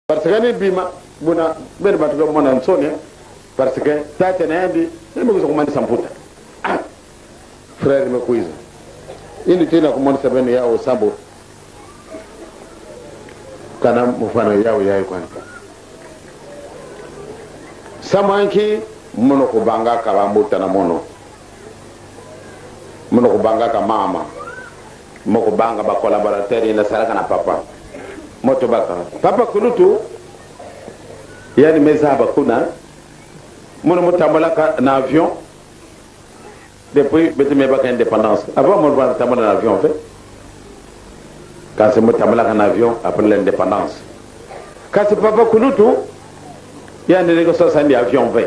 Parce que ni bima buna bene batu ke mona nsoni parce que tate na yandi ni kumanisa mputa. Ah, frère mekuiza ini tena kumonisa bene yao sambo kana mufano yao yayi kwani samanki mono kubanga kabambuta na mono mono kubanga ka mama moko banga ba collaborateur ina salaka na papa moto baka papa kulutu yani mezaba kuna mono mutambolaka na avion depuis beti mebaka indépendance avant mono bana tambola na avion fait kasi mutambolaka na avion après l'indépendance kasi papa kulutu yani ndenge sosandi avion ve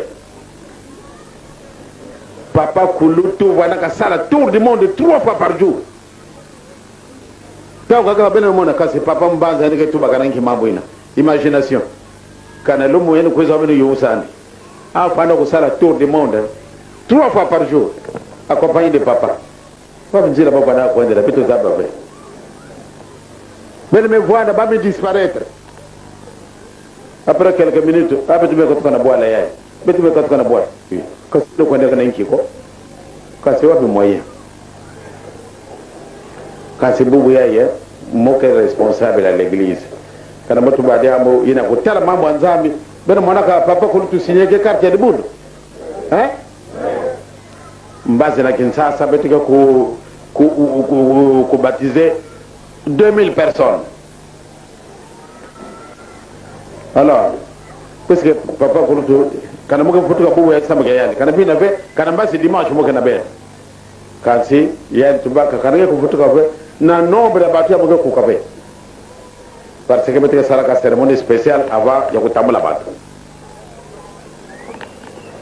papa kulutu wana kasala tour du monde trois fois par jour ntango kaka babene mona kasi papa mbanza ndenge tubaka na nkimambo ina imagination kana lumu yene kweza bene yusani afanda kusala tour du monde trois fois par jour accompagné de papa papa nzila papa na kwendela bito zaba ve bene me voanda bami disparaître après quelques minutes abetu be kotoka na bwala yaye betu be kotoka na bwala kasi kwendeka na nkiko kasi wapi moyen kasi bubu yaye moke responsable à l'église kana moto badi ambo ina kutala mambo ya nzambi bene mwanaka papa kulutu sinyeke carte ya dibundu eh mbazi na Kinshasa betuke ku ku ku, ku, ku baptiser 2000 personnes. Alors puisque papa kulutu kana moke futuka bubu ya sambe yani kana bina ve kana mbasi dimanche moke na bena kasi yani tubaka kana ke kufutuka ve na nombre ya batu ya moke kuka ve parce que betuke salaka cérémonie spéciale avant ya kutambula batu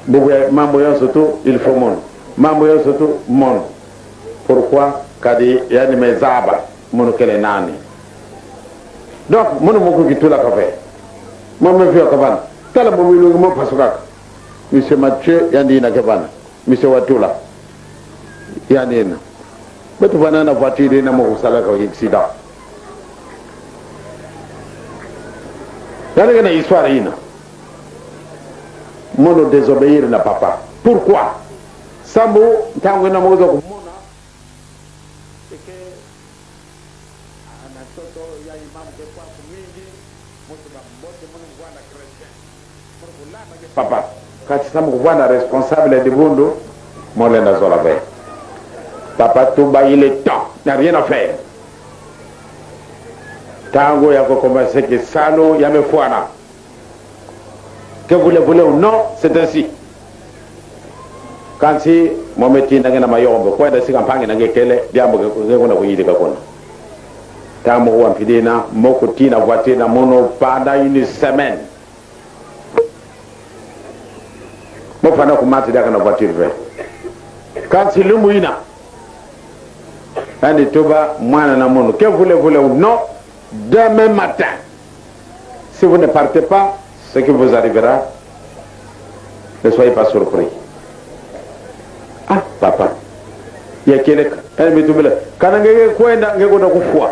bubu ya mambo yonso tu il faut mono mambo yonso tu mono pourquoi kadi yani mezaba mono kele nani donc mono moko kitula kafe mo me fio kavana tala mo milungi mo pasukaka monsieur Mathieu yandi ina kevana monsieur Watula yani ina betu vana na voiture ina mo kusala ka accident yani kana histoire ina mono désobéir na papa pourquoi sambu ntango ina mozo kumona eke na toto ya imam ke kwa mingi moto bambote mono mvwana chrétien mono kulama ke papa kati sambu kuvwana responsable de bundu molenda zola ve papa tuba il est temps n'a rien à faire tango ya kokomase kisalo ya mefwana que vous le voulez ou non c'est ainsi kansi mometinda nge na mayombo kwenda sika mpange nange kele diambo ngekuna kuyilika kuna tango kuwa mpidina mokutina voiture na mono pendant une semaine mofana kumati daka na voiture ve kansi lumu ina andi tuba mwana na mono que vous le voulez ou non demain matin si vous ne partez pas ce qui vous arrivera ne soyez pas surpris. Ah papa yakeleka yani mitubila kana ngeke kwenda ngekunda kufwa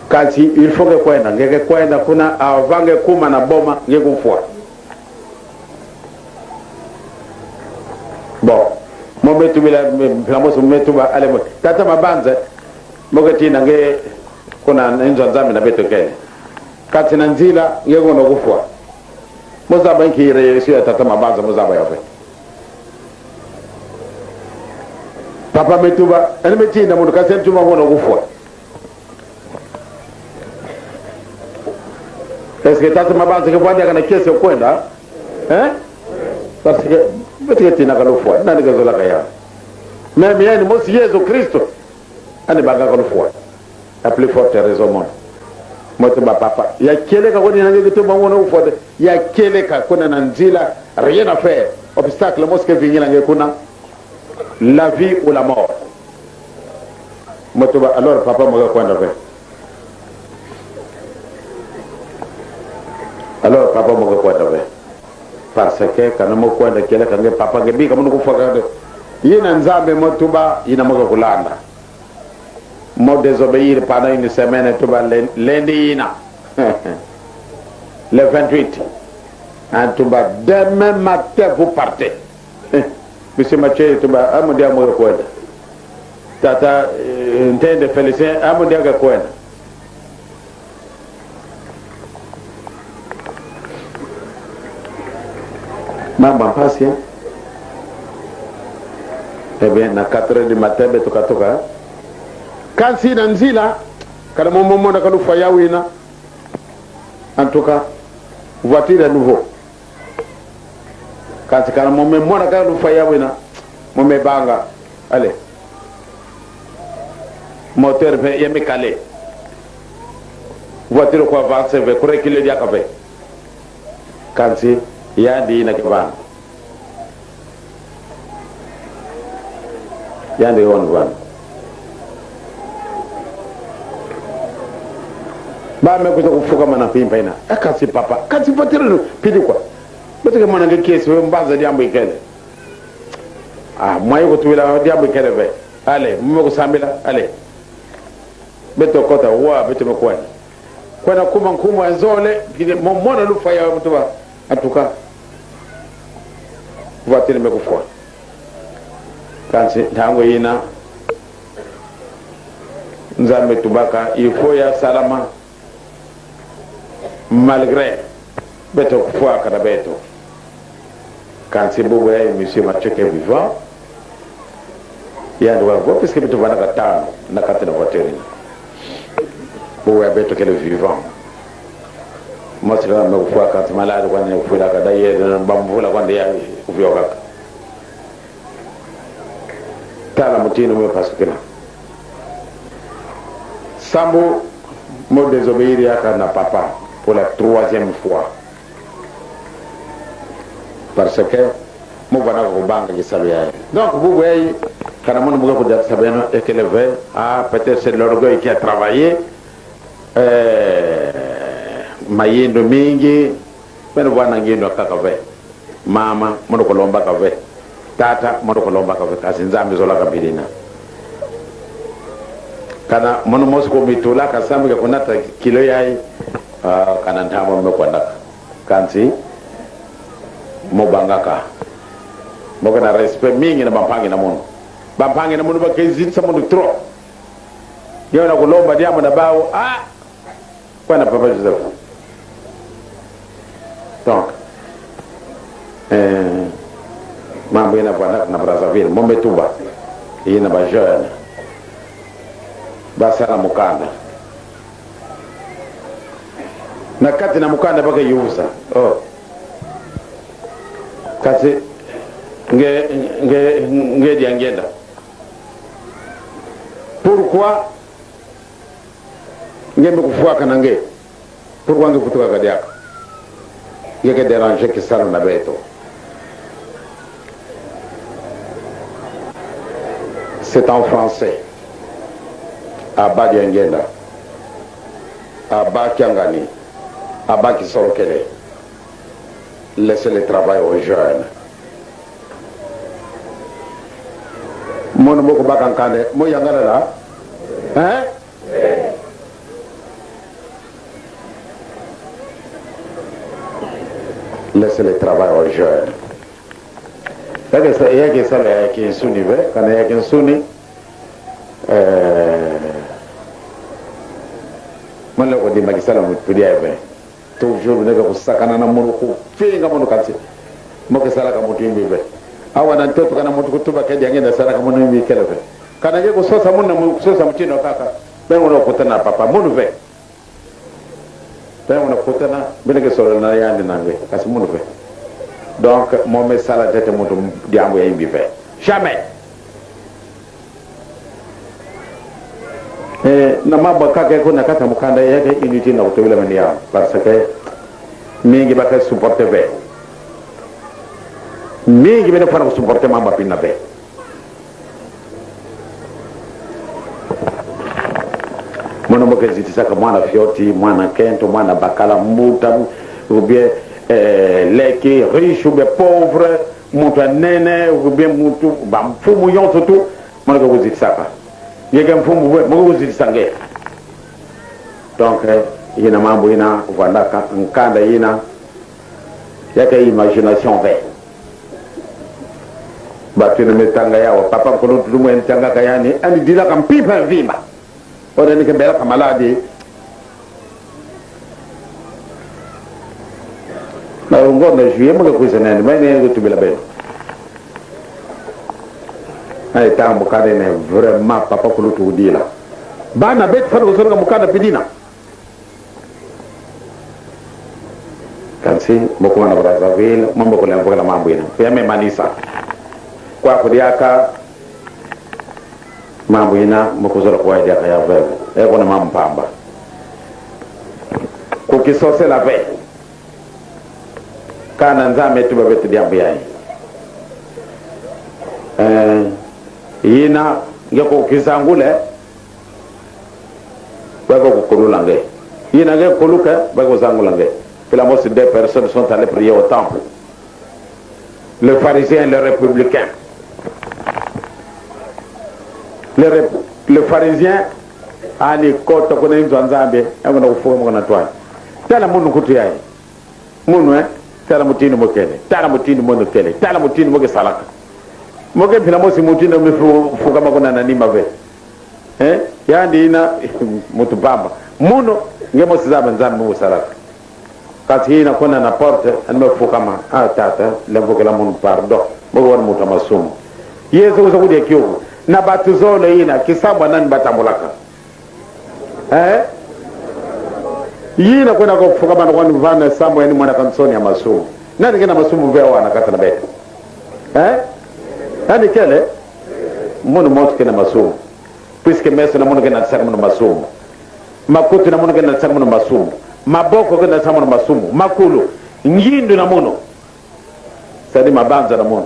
kasi il faut ke kwenda ngeke kwenda kuna avant ngekuma na boma ngekufwa bon mometubila mpilamosi mometuba ale tata mabanza moketina nge kuna inzwa nzambe na betokele kati na nzila ngekona kufwa mozaba nkire yesu ya tata mabanza mozaba yafe papa metuba ene metinda mundu kasi entuma ngona kufwa est ce que tata mabanza ke vwandi akana kesi okwenda hein parce que betike tina kalufwa nani kazolaka ya meme yani mosi yesu kristo ani banga kalufwa la plus forte raison mono moto ba papa ya keleka koni nange kitumba ngono ufote ya keleka kuna na nzila rien à faire obstacle moske vingila nge kuna la vie ou la mort moto ba alors papa moka kwenda ve alors papa moka kwenda ve parce que kana mo kwenda keleka nge papa nge bika mono kufaka yina nzambe motuba yina moka kulanda. Mo désobéir pendant une semaine tuba lundi yina le 28 en tuba demain matin vous partez. Monsieur Mathieu tuba amundi amoyo kwenda. Tata Ntende Félicien amundi ake kwenda. Mambo mpasi hein? Eh bien, na 4 heures du matin betukatuka kasi na nzila kana momomonda kalufa yawina. En tout cas, voiture à nouveau kasi kana momemona kalufa yawina momebanga. Allez, moteur ve yemikale voiture ko avancer ve ko reculer diaka ve kansi yandi ina ke bana yandi won bana ba me kuza kufuka mana pimpa ina akasi papa kasi voiture no pidi kwa betike mwana nge kesi we mbanza diambo ikele. Ah, mwayi kutubila diambo ikele ve. Ale mume kusambila ale beto kota wa beto mekwena kwena kuma nkumu nzole momona lufa ya mtuba atuka voiture mekufwa kansi ntango yina Nzambe tubaka il faut ya salama malgré beto kufwa kana beto kansi bubu ya monsieur Mathieu ke vivant ya ndo go puisque beto vana katano na kati na voiture ina bubu ya beto kele vivant masira me kufwa kansi malade kwa ne kufwa kada ye bamvula kwa ndiya kufwa kaka tala mutino me pasukila sambo mo désobéir yaka na papa pour la troisième fois parce que mo vana ko banga kisalu yaye. Donc vous voyez kana mon muga ko dat sabeno et que le ve ah peut-être c'est l'orgueil qui a travaillé mayendo mingi beno bwana ngendo kaka ve mama mono kolomba ka ve tata mono kolomba ka ve kasi Nzambe zola kabilina kana mono mosi ko mitula kasambi ka kunata kilo yai kana ntamo me kwandaka kansi mobangaka moko na respect mingi na bampangi na mono bampangi na mono bakezitisa mono trop yo na kolomba diambo na bawo ah kwana papa Joseph. Donc mambo ina vanda na Brazzaville mometuba ina ba jeune basala mukanda na kati na mukanda baka yusa oh kasi nge nge nge diangenda pourquoi ngembe kufuaka na nge pourquoi nge kutuka kadiaka ngeke déranger kisalo na beto. C'est en français. Abba Diangenda, Abba Kiangani, Abba Kisolokele. Laissez le travail aux jeunes. Mono moko bakankande, mo yangana la. Hein? Laissez le travail aux jeunes. Yake sala ya kinsuni ve, kana ya kinsuni mala ko dimba kisala mutulia ve. Toujours neka kusakana na muluku finga munu kansi. Moke sala ka mutu imbi ve. Awa na ntoto kana mutu kutuba kedi angenda sala ka munu imbi kele ve. Kana ye kusosa munu na kusosa mutino kaka. Ben wono kutana papa munu ve. Ben wono kutana bene ke solo na yandi nange kasi munu ve. Donc mome sala tete mutu diambo ya imbi ve. Jamais. Na mabwa kaka ko nakata mukanda yake inutile na kutobela mani yao parce que mingi baka supporter ve. Mingi bene fana supporter mamba pina ve. Mwana mboka zitisaka mwana fioti, mwana kento, mwana bakala mbuta ou bien leki riche ou bien pauvre, mutu anene ou bien mutu ba mfumu yonso tu mwana ko zitisaka. Ngeke mfumbu bwe moko kuzilisa nge. Donc yina mambo yina vandaka nkanda yina yaka imagination ve. Bato ina metanga yawa papa nkolo tulumu entangaka yani ani dilaka mpipa vimba. Ora nike belaka maladi. Na ngo na juillet moke kuisa nene mai ne kutubila beno. Na etanga mukanda ine vraiment papa kulutu udila. Bana betu fana kusonga mukanda pidina. Kansi mokuma na Brazzaville mambo kulemvukela mambo ina. Yame manisa. Kwa kudiaka mambo ina mokuzola kuwa diaka ya veve. Eko na mampamba. Kukisosela ve. Kana nzambe tuba betu diambu yayi. Yina ngeko kizangule bako kukulula nge. Yina nge kuluka bako zangula nge. Finalement, ces deux personnes sont allées prier au temple. Le pharisien et le républicain. Le pharisien ali kota kuna inzwa nzambe akuna kufuka mukana twani. Tala munu kutu yayi. Munu tala mutini mokele, tala mutini monokele, tala mutini moke salaka. Moke phila mosi mutini mifuka makuna nani mave. Yandi ina mutu bamba. Muno ngemo sizaba nzambe musalaka. Kasi ina kona na porte anime fuka ma ah tata lemvukela munu pardon. Moke wana mutu masumu. Yesu kusa kudia kiuku. Na batu zolo ina kisambwa nani batambulaka. Yina kwenda kufuka bana kwani vana sambo yani mwana kansoni ya masumu. Nani kena masumu vya wana kata na betu. Nani kele? Munu moto kena masumu. Puisque meso na munu kena tsaka munu masumu. Makutu na munu kena tsaka munu masumu. Maboko kena tsaka munu masumu. Makulu ngindu na munu. C'est-à-dire mabanza na munu.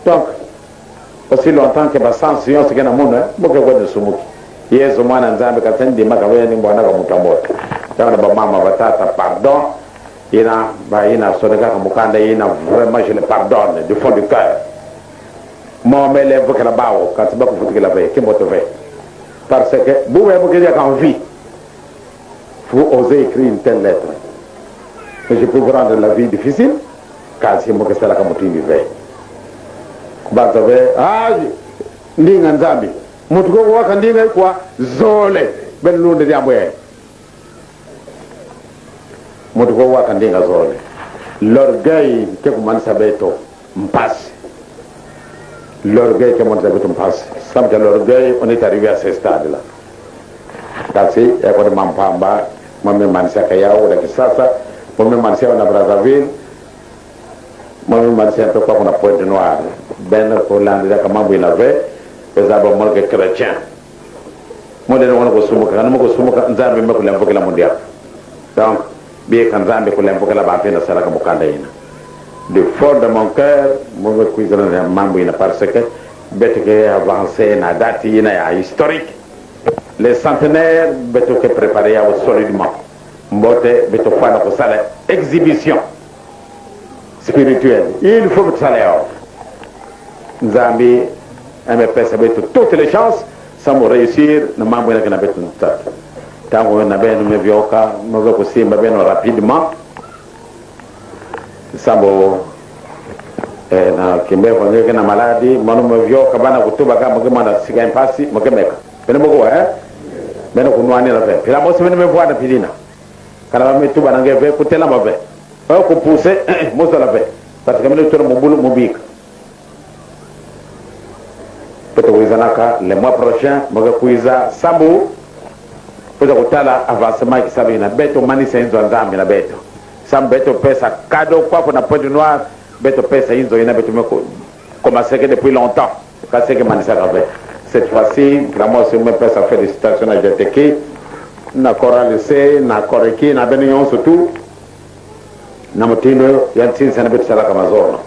Donc aussi longtemps que ba sens yonso kena munu, moke kwa sumuki. Yesu mwana nzambe katandi maka wewe ni mwana ka mutambote. Tanga ba mama ba tata pardon. Ina ba ina soneka ka mukanda ina vraiment je le pardonne du fond du cœur. Moi me lève que la bao quand ba kufuti que la veille qui motive. Parce que vous voyez qu'il y a envie. Vous osez écrire une telle lettre. Mais je peux vous rendre la vie difficile car c'est moi qui sera comme tu vivais. Kubanza ve ah ndinga nzambi. Mutu ko waka ndinga kwa zole ben lunde diambo ye. Mutu ko waka ndinga zole. L'orgueil ke kumanisa beto mpasi. L'orgueil ke kumanisa beto mpasi. Sabu que l'orgueil on est arrivé à ce stade là. Kasi yako ni mampamba mwame manisa kayao na kisasa mwame manisa na Brazzaville mwame manisa to kwa kuna Pointe Noire ben ko landira kama mambo inave pesa ba molke chrétien modèle wana ko sumuka kana ko sumuka nzambe me kulemvukela mundia. Donc bien kan nzambe kulemvukela ba pena sala ka mukanda ina. Du fond de mon cœur mo kuizana na mambo ina parce que bete ke avancer na date ina ya historique. Les centenaires beto ke préparer ya solidement. Mbote beto fana ko sala exhibition spirituelle. Il faut que sala ya. Nzambi MPS beto toutes les chances sans réussir na mambo ina kana beto tata. Tango na beno me vyoka mo ko simba beno rapidement. Sambo na kimbe kwa ngeke na maladi mano me vyoka bana kutuba kama kama na sika impasi mokemeka. Beno moko Beno kunwani na ve. Pila mosi beno me voana pilina. Kana ba metuba na ngeve kutela mave. Ba ko pousser mosa la ve. Parce que meno tona mobulu mobika. Peut kuizanaka le mois prochain moke kuiza sambu kuza kutala avancement kisabi na beto manisa inzo nzambi na beto. Sambu beto pesa cadeau kwa kuna Pointe Noire beto pesa inzo ina beto meko commencé que depuis longtemps. Kasi que manisa ka ve. Cette fois-ci, vraiment, si me pesa félicitations na Jeteki, na chorale C, na Koreki, na Benignon surtout, na mutindo ya ntinsa na beto salaka mazona.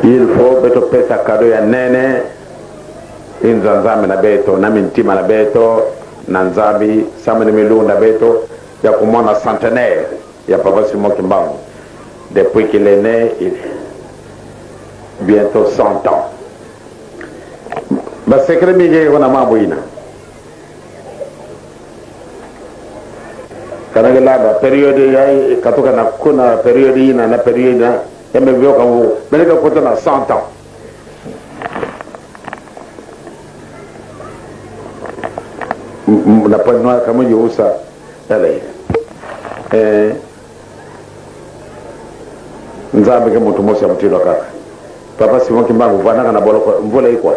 Il faut beto pesa cadeau ya nene inza nzambe na beto na mintima na beto na nzambi samani milunda beto ya kumona centenaire ya papa Simon Kimbangu. Depuis qu'il est né, il bientôt 100 ans. Ba secret mingi eko na mambo ina. Kana lada periode ya katoka na kuna periode ina na periode na yamevyoka mvu. Beleka kota na 100 ans. Na Pointe Noire kama yusa ele. Eh Nzambe ke mutu mosi ya mutilo kaka. Papa Simon Kimbangu vanaka na boloko mvula ikwa.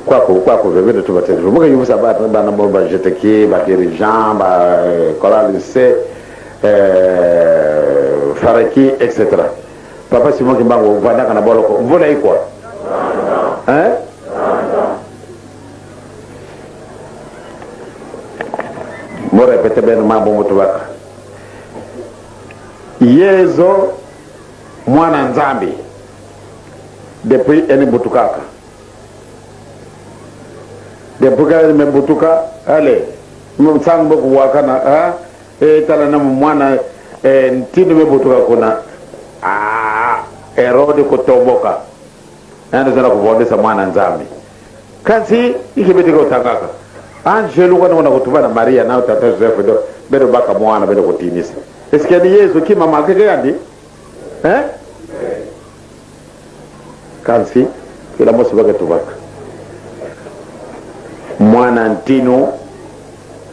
Kwako kwako vevete tubatete. Muke yusa ba bana bo ba jeteki ba dirigeant ba chorale C faraki etc. Papa Simon Kimbangu vanaka na boloko mvula ikwa. Hein? Mo répéter beno mambo mutu baka. Yezo mwana Nzambi depuis eni butukaka. Depuis ka eni butuka ale msango boku wakana ha e tala na mwana e ntini me butuka kuna ah Herode kutomboka. Nani zana kuvondesa mwana Nzambi. Kasi ikibeti ko tangaka. Angelo kana wana kutuba na Maria na tata Joseph do bero baka mwana bero kutinisa. Eske ni Yesu ki mama keke yandi? Eh? Kasi kila mosi baka tubaka. Mwana ntinu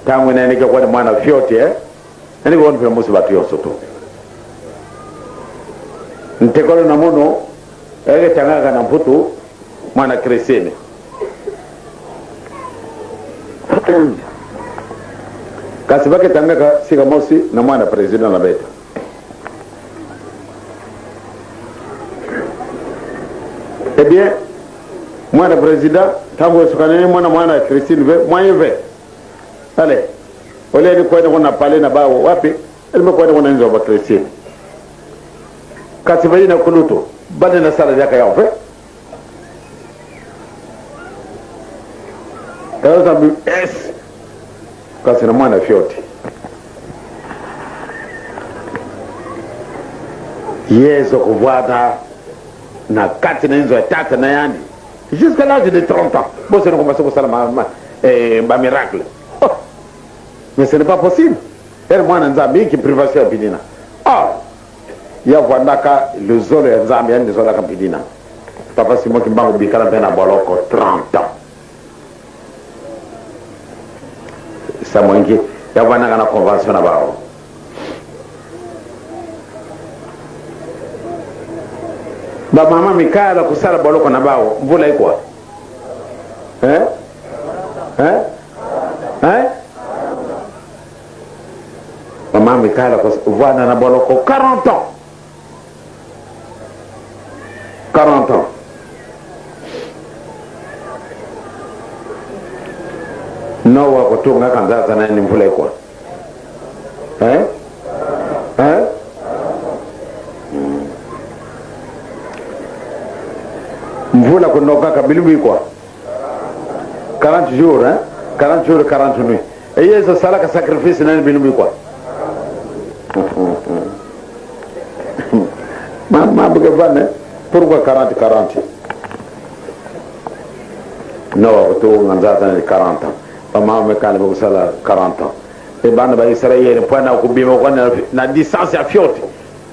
tangu inaeneka kwa mwana fyote eh? Nani kwa nfira mosi batu yonso to. Ntekolo na mono eke tangaka na mputu mwana Christine. Kasi bake tangaka sika mosi na mwana president na beta. Eh bien, mwana president tango esukana mwana mwana Christine ve moyen ve. Allez, ole ni kwenda kuna pale na bawo wapi? Elime kwenda kuna nzo ba Christine. Kasi bayina kuluto bale na sala yaka yao ve. Kaza S kasi na mwana fyote. Yesu kuvwata na kati na nzo ya tata na yani jusqu'à l'âge de 30 ans. Bon, c'est commencé kusala ma, ma, eh, ba miracle. Oh. Mais ce n'est pas possible. Elle mwana Nzambi ki privation ya bidina. Ah. Ya vwandaka luzolo ya Nzambi yani luzolo ya bidina. Papa Simon Kimbangu bikala mpe na boloko 30 ans. Samwengi ya vwandaka na convention na bao. Ba mama mikala kusala boloko na bao mvula ikwa. Eh? Eh? Eh? Mama mikala kuvanda na boloko 40 ans. 40 ans. Nowa kutunga kanzaza na ni mvula ikwa. Eh? Eh? Mvula kunoka kabilubi kwa 40 jours, hein? 40 jours, 40 nuits. Et Yesu salaka sacrifice nani bilubi kwa. Mama buke bane, pourquoi 40 40? Nowa kutunga nzaza ni 40 ans. Mama mekale bukusala 40 ans. E bana ba Israël pwana kubima kwa na distance ya fyote.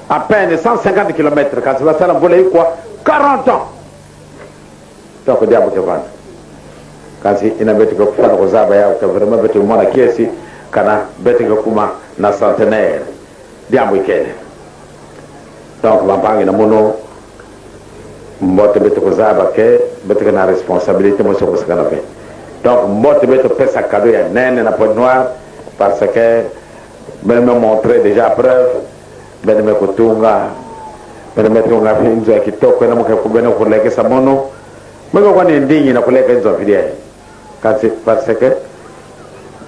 À peine 150 km kasi basala mvula ikwa 40 ans. Toko diabo ke vana. Kasi ina beti ko kufana kozaba ya ka vraiment beti mwana kiesi kana beti ko kuma na centenaire. Diabo ikele. Donc bampangi na mono mbote beti kozaba ke beti na responsabilité mo soko sakana pe. Donc mbote beti pesa cadeau ya nene na Pointe Noire parce que ben me montrer déjà preuve ben me kutunga ben me tunga finzo ya kitoko na muke kubena kulekesa mono meko kwa ni ndingi na kuleka inzo fidia kasi parce que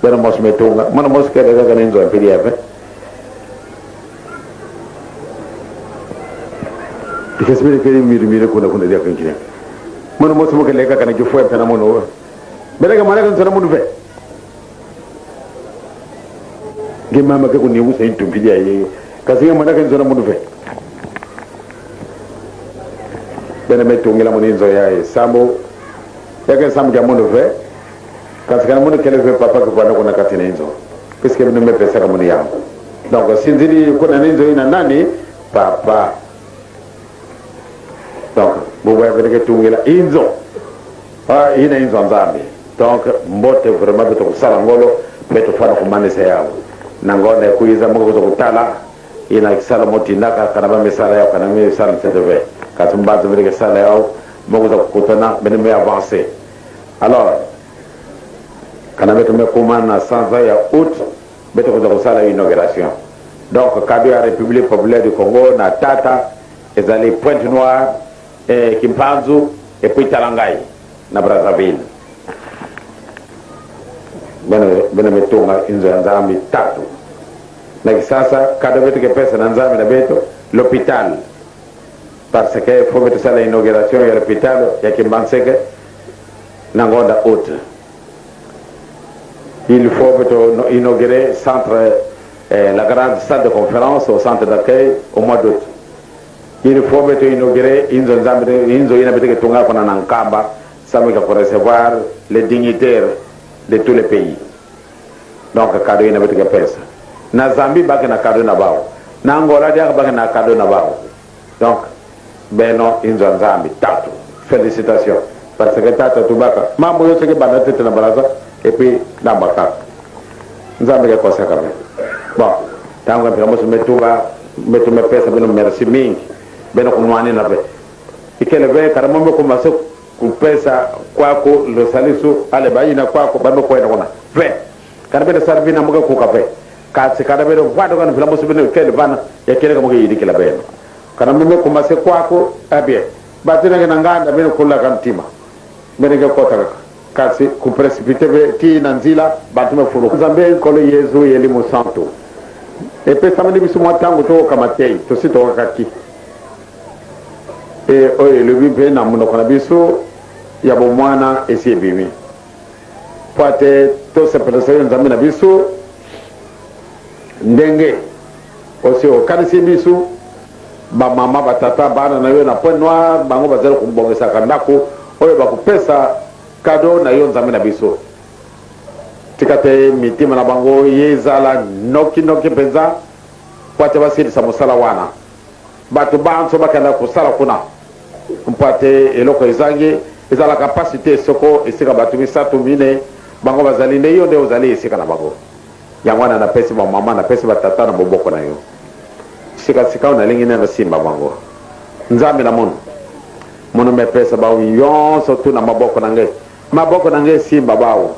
ben mos me tunga mono mos ke daga kana inzo fidia pe because mire kere mire mire kuna kuna dia kankine mono mos mo ke leka kana kifua tena mono beleka mwana kan sana mono fe nge mama ke kuniusa intumbi ya ye Kasi nge mwanaka inzo na mundu ve. Bene metungila munu inzo yaye sambu yake sambu kya mundu ve. Kasi kana mundu kele ve papa kivanda kuna kati na inzo. Puisque bino mepesaka munu yango. Donc sinzili kuna na inzo ina nani? Papa. Donc boboya bene ketungila inzo. Ah, ina inzo Nzambe. Donc mbote vraiment beto kusala ngolo beto fana kumanisa yao. Na ngonda ekuiza moko kuzo kutala ina kisala motindaka kana ba misala yao kana misala CTV. Kasi mbanzo bene kisala yao moko za kukutana bene me avancer. Alors kana beto me kuma na sanza ya août beto kuza kusala inauguration. Donc cadeau ya République populaire du Congo na tata ezali Pointe Noire eh, Kimpanzu et puis Talangai na Brazzaville. Bene bene metunga inzo ya Nzambi tatu. Na kisasa cadeau beto kepesa na Nzambi na beto l'hôpital. Parce que faut beto sala inauguration ya l'hôpital ya Kimbanseke na ngonda août. Il faut beto inaugurer centre la grande salle de conférence au centre d'accueil au mois d'août. Il faut beto inaugurer inzo Nzambi inzo ina beto ketunga kuna na Nkamba sambi ka recevoir les dignitaires de tous les pays. Donc cadeau ina beto kepesa. Na Zambie bake na cadeau na bao. Na Angola diaka bake na cadeau na bao. Donc beno inzo Nzambi tatu. Félicitations. Parce que tata tubaka mambo yose ke banda tete na baraza et puis ndamba kaka. Nzambi ke kosa kame. Bon, tango mpela moso metuba metu mepesa bino merci mingi. Beno kunwani na be. Ikele be karamo me kumase kupesa kwako losalisu ale bayina kwako bano kwenda kuna. Ve. Kana beno sarbi na muka kuka ve. Kasi kana beno vado kana mpela moso beno kele bana ya kele kama yidikila beno. Kana meme kumase kwako abie. Batina ke nanganda beno kula kantima. Beno ke kota kaka. Kasi ku précipiter be ti na nzila bantu me fulu. Nzambe nkolo Yezu yeli mosantu. Epesamani biso mwa tango tokokama te, tosi tokakaki. E oyo elobi mpe na monoko na biso ya bomwana esi ebimi. Mpo ate tosepelisa yo Nzambe na biso ndenge osi okanisi biso bamama batata bana na yo na Pointe Noire bango bazali kobongisaka ndako oyo bakopesa kado na yo Nzambe na biso. Tika te mitima na bango ezala nokinoki mpenza mpo ate basilisa mosala wana. Bato banso bakenda kosala kuna mpo ate eloko ezangi ezalaka mpasi te soko esika bato misato mine bango bazali nde yo nde ozali esika na bango. Yango wana napesi bamama napesi batata na boboko na yo. Sikasika oyo nalingi nde nasimba bango. Nzambe na mono mono mepesa bao nyonso tu na maboko na ngai. Maboko na ngai esimba bao.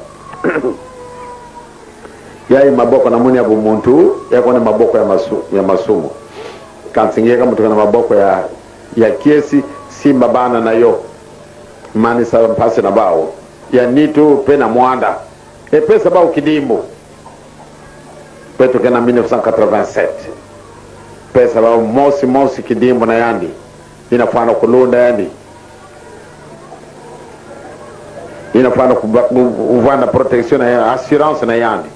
Yai maboko na moni ya bomuntu yakona maboko ya, masu, ya masumu. Kansi ngeka mutuka na maboko ya, ya kiesi simba bana na yo manisa mpasi na bao ya nitu mpe na mwanda epesa bao kidimbu mpe toke na 1987 pesa bao mosi mosi kidimbu na yandi inafana kulunda yandi inafana kuvanda protection na assurance na yandi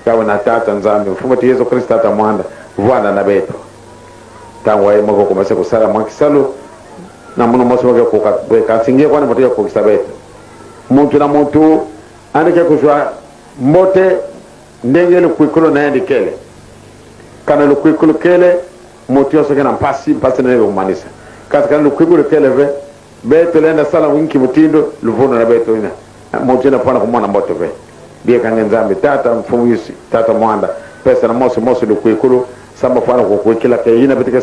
yawe na tata Nzambe mfumu ti Yesu Kristo tata mwanda vanda na beto tango aye moko komase kusala mwa kisalu na muno mosi moke kuka kasi ngie kwana moto ya kokisa beto muntu na muntu andike kuzwa mbote ndenge lukwikulu na yandi kele kana lukwikulu kele moto yonso ke na mpasi mpasi na kumanisa kasi kana lukwikulu kele ve beto lenda sala nki mutindo luvuno na beto ina moto ina pona kumona mboto ve biekange Nzambe tata mfumu yusi tata mwanda pesa na mosi mosi lukwikulu samba fana kukwikila ke ina bitike